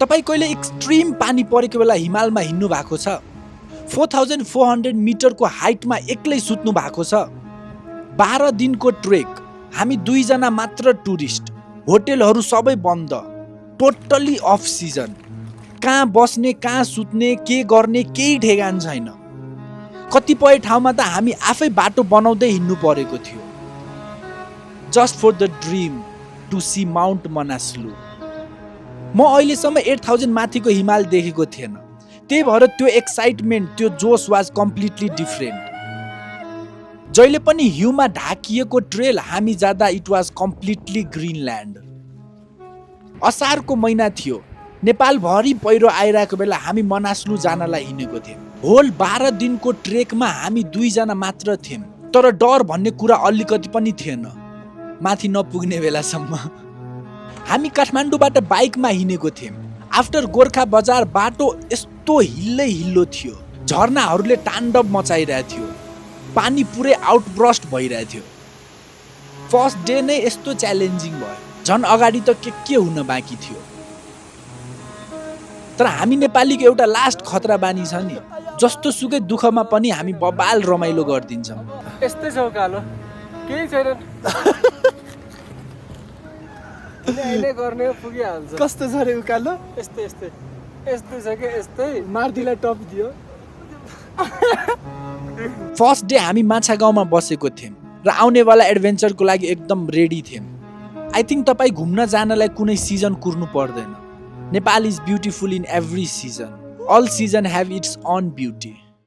तपाईँ कहिले एक्सट्रिम पानी परेको बेला हिमालमा हिँड्नु भएको छ? 4400 मिटरको हाइटमा एक्लै सुत्नु भएको छ? 12 दिनको ट्रेक, हामी 2 जना मात्र टुरिस्ट, होटेलहरू सबै बन्द, टोटली अफ सिजन। कहाँ बस्ने, कहाँ सुत्ने, के गर्ने केही ठेगान छैन। कतिपय ठाउँमा त हामी आफै बाटो बनाउँदै हिँड्नु परेको थियो। Just for the dream to see mount Manaslu. म अहिलेसम्म 8000 माथिको हिमाल देखेको थिएन, त्यही भएर त्यो एक्साइटमेन्ट, त्यो जोस वाज कम्प्लिटली डिफरेन्ट। जहिले पनि हिउँमा ढाकिएको ट्रेल हामी जाँदा इट वाज कम्प्लिटली ग्रिनल्यान्ड। असारको महिना थियो, नेपालभरि पहिरो आइरहेको बेला हामी मनास्लु जानलाई हिँडेको थियौँ। होल 12 दिनको ट्रेकमा हामी 2 जना मात्र थियौँ, तर डर भन्ने कुरा अलिकति पनि थिएन माथि नपुग्ने बेलासम्म। हामी काठमाडौँबाट बाइकमा हिँडेको थियौँ। आफ्टर गोर्खा बजार बाटो यस्तो हिल्लै हिल्लो थियो, झरनाहरूले ताण्डव मचाइरहेको थियो, पानी पुरै आउटब्रस्ट भइरहेको थियो। फर्स्ट डे नै यस्तो च्यालेन्जिङ भयो, झन् अगाडि त के हुन बाँकी थियो। तर हामी नेपालीको एउटा लास्ट खतरा बानी छ नि, जस्तो सुकै दुःखमा पनि हामी बबाल रमाइलो गरिदिन्छौँ। यस्तै छ उकालो, केही छैन, अहिले गर्ने पुगिहाल्छ। कस्तो छ रे उकालो? यस्तै छ कि यस्तै मार्दिलाई टप दियो। फर्स्ट डे हामी माछा गाउँमा बसेको थियौँ र आउनेवाला एडभेन्चरको लागि एकदम रेडी थियौँ। आई थिङ्क तपाईँ घुम्न जानलाई कुनै सिजन कुर्नु पर्दैन। Nepal is beautiful in every season. All season have its own beauty.